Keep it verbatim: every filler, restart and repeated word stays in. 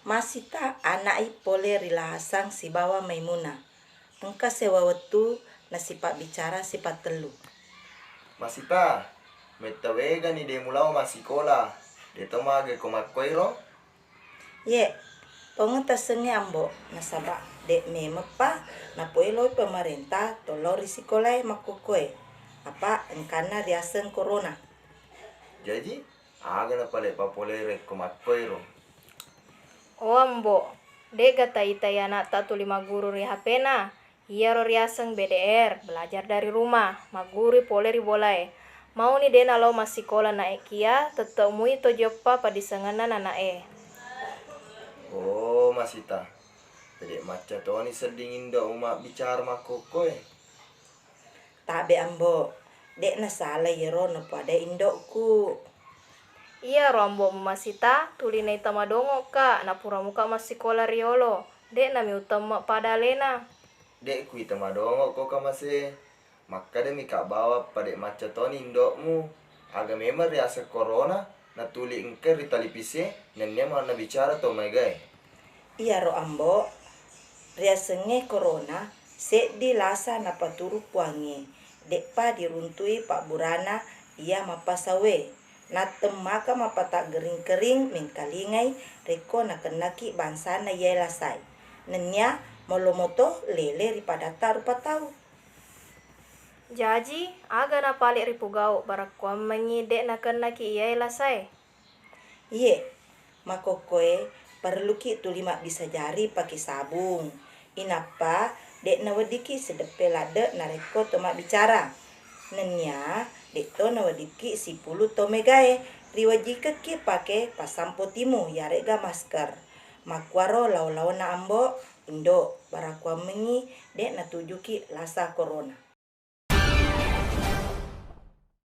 Masita ana'i pole ri Lahasang sibawa Maimunah. Engka sewa wettu nasipabbicara sipattellu. Masita, metta wegani de mulao massikola, de to maga ko makkoiro? Ye, tongeng tasengnge Ambo, nasaba de memeppa napoeloi pemerintah tolao ri sikolae makkokkoe, apa engkanna riaseng corona. Jaji, aga napale papolei rekko makkoiro? Oh Ambo, de'ga taitai ana'ta tuli magguru ri H P-na? Iyaro riaseng B D R, belajar dari rumah, maggurui pole ri bolae. Mauni de nalao massikola naekia, tette mui to joppa padisengenna nana'e. Oh, Masita. Tede macca toni sedding indo mumabbicara makkokkoe. Tabe Ambo, de nasala iyaro napoadai indokku. Iyaro Ambo Masita, tuli naita madongo'ka, napura muka massikola riolo. De nami utemme pada alena. De kuita madongo'ko kamase. Makkadami ka bawappa de macca toni indokmu. Aga memang riaseng corona, natuli engka ri talipisie, nennia mannabicara to maegae. Iyaro Ambo, riasengnge corona, seddi lasa napaturu Puangnge, de'pa diruntui pabburana iya mappasauwe. Nattemmaka mapataggering-kering mengkalingai rekko nakennaki bangsana iyae lasae. Nennia malomoto lele ri padatta rupa tau. Jaji, aga napale ripugau barakkuammengngi de nakennaki iyae lasae? Iye, makkokkoe parelluki tuli mabbissa jari pake sabung. Inappa de naweddikki sideppe ladde narekko to mabbicara. Nennia de to naweddikki sipulu to megae, riwajikekki pake passampo timu yaregga masker. Makkuaro lao-laona Ambo, Indo, barakkuammengngi de natujuki lasa corona.